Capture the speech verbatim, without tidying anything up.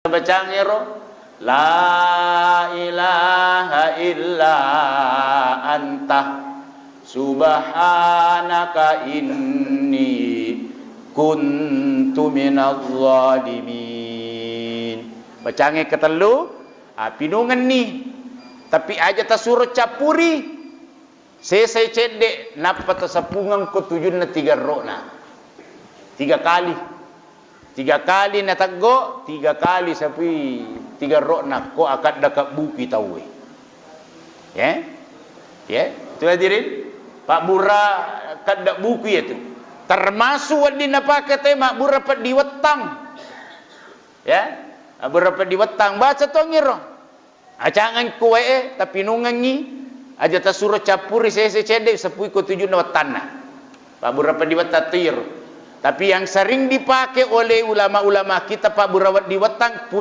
bacangero, "La ilaha illa anta subhanaka inni kuntu minadh dhalimin." Bacange ketellu, ah, pinungenni. Tapi aja tasuro cappuri. Sesai cedde, nappa tasapungeng ko tujunna tiga ro'na. Tiga kali. Tiga kali nateggo, tiga kali sapui tiga ro'na ko akadda kabbukui tauwe. Ya? Ya? Itu hadirin, pabbura kadda buku itu. Termasuk wedding napake te mabbura peddi wettang. Ya? Mabbura peddi wettang. Baca tongiro. Acangan kuwae, tapinungengngi, aja tasuro cappuri sese cedde, sepui ko tujunna wettanna. Pabbura peddi wettang toiro. Tapi yang sering dipakai oleh ulama-ulama kita, pabbura weddi wettang,